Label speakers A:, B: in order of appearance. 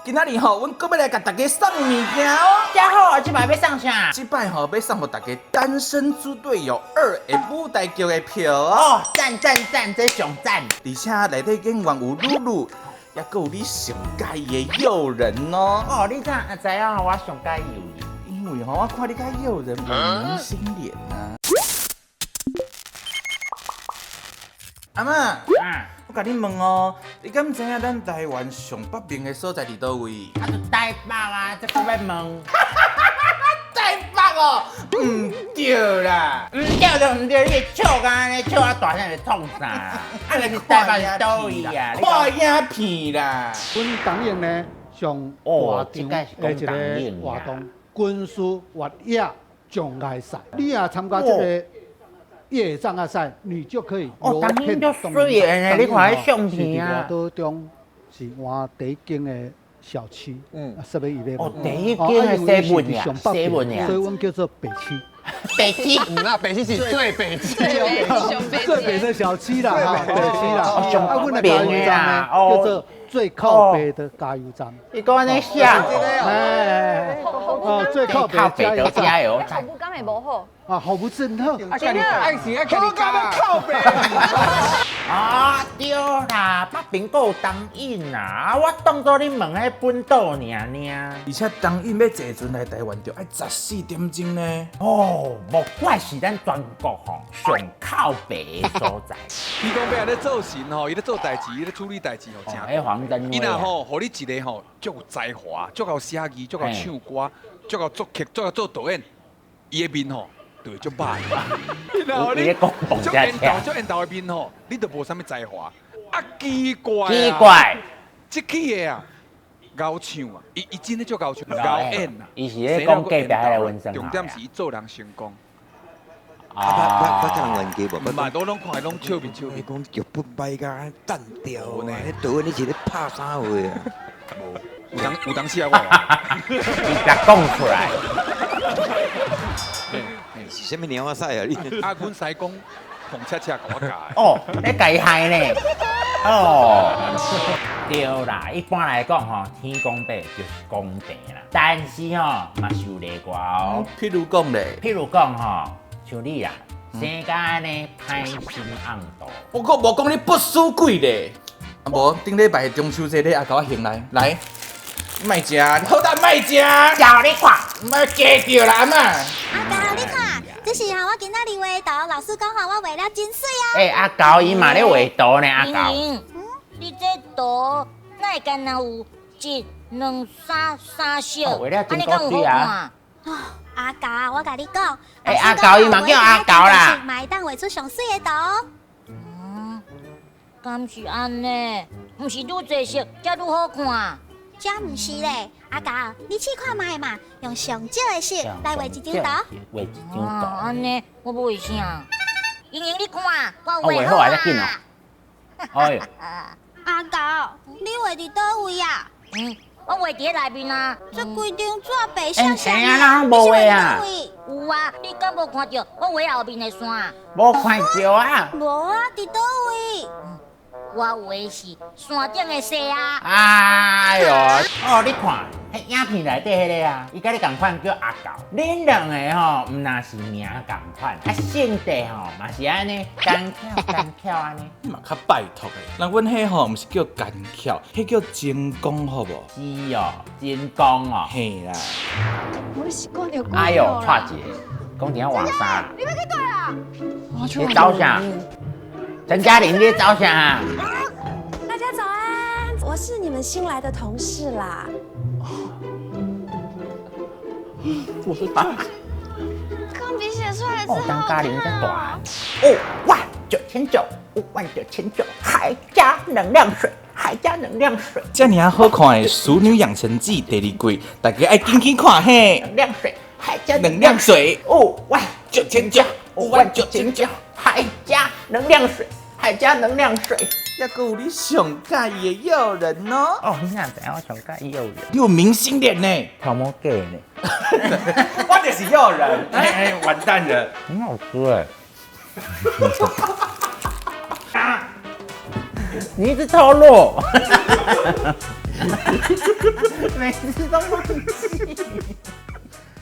A: 今仔日吼，阮閣欲來共大家送物件哦。
B: 遮好啊，這擺欲送啥？
A: 這擺吼欲送予大家《單身豬隊友二》的舞台劇的票哦。
B: 哦，讚讚讚，這上讚！
A: 而且內底演員有露露，也閣有你上佮意的誘人哦。
B: 哦，你怎會知影我上佮意誘人？
A: 因為吼，我看你佮誘人有明星臉啊。阿嬤，我共你問哦，你敢知影咱台灣上北邊的所在佇佗位？
B: 啊，就台北啊，這閣欲問？
A: 台北哦，毋對啦。
B: 毋對就毋對，你笑甲按呢，笑啊大聲咧創啥？啊，你是台北是佗位啊？
A: 看影片啦。
C: 阮東湧呢，上大場的一個活動，軍事越野障礙賽，你若參加這個越野障礙賽，你就可以遊遍東涌。
B: 你看彼相片啊。
C: 是佇外島中是換第一間的小區，7-Eleven。
B: 哦，第一間的西門呀，西門呀，
C: 所以阮叫做北區。
B: 北區，
D: 那北區是最北區，
C: 最北的小區啦，哈，北區啦。
B: 啊，
C: 阮的加油站呢，叫做最靠北的加油站。
B: 你講按呢寫？
C: 哎，哦，最靠北的加油站。
E: 服務敢會無好？
C: 啊，服務真好。
D: 真的，愛是愛看你靠北。
B: 啊，對啦，北邊閣有東引啊，我當作你問彼本島爾爾。
A: 而且東引欲坐船來台灣，就愛14點鐘呢。
B: 哦，莫怪是咱全國吼上靠北的所在。
D: 伊講欲按呢做神吼，伊咧做代誌，伊咧處理代誌吼，誠。
B: 彼黃登
D: 伊若吼，予你一個吼，足有才華，足𠢕寫字，足𠢕唱歌，足𠢕作曲，足𠢕做導演，伊的面吼就會足歹。
B: 伊咧講
D: 足緣投，足緣投的面吼，你就無啥物才華。啊，奇怪
B: 奇怪，
D: 這起的啊，𠢕唱啊，伊伊真的足𠢕唱，𠢕演啊。
B: 伊是咧講隔壁彼個溫生。
D: 重點是伊做人成功。
F: 啊，捌捌聽人記無？
D: 毋捌，我攏看伊攏笑面笑面。
F: 伊講劇本歹甲單調呢，彼導演你是咧拍啥貨啊？
D: 無，有當有當時啊，我。
B: 伊才講出來。
F: 是啥物鳥仔屎啊？你？
D: 啊，阮師公洪恰恰共我教的。
B: 哦，咧共伊害呢？哦，對啦，一般來講吼，天公伯就是公平啦，但是吼嘛是有例外哦。
A: 譬如講咧，
B: 譬如講吼，像你啦，生甲按呢歹心甕肚。
A: 我閣無講你不輸鬼咧。啊無，頂禮拜中秋節你也共我還來，來，莫食，好膽莫食。
B: 叫你看，
A: 莫加著啦，阿嬤。
G: 阿猴，你看，這是吼我今仔日畫圖，老師講吼我畫了真媠哦。
B: 欸，阿猴伊嘛咧畫圖呢，阿猴。
H: 你這圖哪會干焦有一、兩、三三色？
B: 畫了真古錐啊！
G: 阿猴，我共你講，
B: 欸，阿猴伊嘛叫阿猴啦。
G: 嘛會當畫出上媠的圖。
H: 嗯，敢是按呢？毋是愈濟色才愈好看？
G: 才毋是咧，阿猴，你試看覓嘛，用上少的色來畫一張圖。
B: 畫一張圖。
H: 按呢，我欲畫啥？瑩瑩，你看，我
B: 畫好啊，遮緊哦。哎喲。
G: 阿猴，你畫佇佗位啊？
H: 嗯，我畫佇咧內面啊。
G: 這規張紙白色色，
B: 欸，啊，無畫啊？
H: 有啊，你敢無看著我畫後面的山？
B: 無看著啊。
G: 無啊，佇佗位？
H: 我畫的是山頂的雪啊！
B: 哎喲，哦，你看，彼影片內底彼个啊，伊佮你仝款叫阿猴，恁兩个吼，毋若是名仝款，啊性格吼嘛是按呢，奸巧奸巧按呢。
A: 你嘛較拜託的，人阮彼吼毋是叫奸巧，彼叫精工好無？
B: 是哦，精工哦。
A: 嘿啦。
E: 我是講著
B: 哎喲，蔡姐，講點換衫？
E: 你欲去佗啦？
B: 你走啥？陳嘉玲，你走啥？
I: 大家早安，我是你們新來的同事啦。
A: 我說鋼
H: 筆寫出來
B: 哦，張嘉玲真大。5萬9千9，5萬9千9，還加能量水，還加能量水。
A: 這爾好看的《俗女養成記》第二季，大家愛緊去看嘿。
B: 能量水，還加
A: 能量水，5
B: 萬9千9，5萬9千9，還加能量水。還加能量水，
A: 抑閣有你上佮意的誘人哦。
B: 哦，你哪知影我上佮意誘人？
A: 你有明星臉呢，
B: 頭毛假呢。
A: 我就是誘人，哎，完蛋了。
B: 很好吃哎。你一直透露。每次都忘記。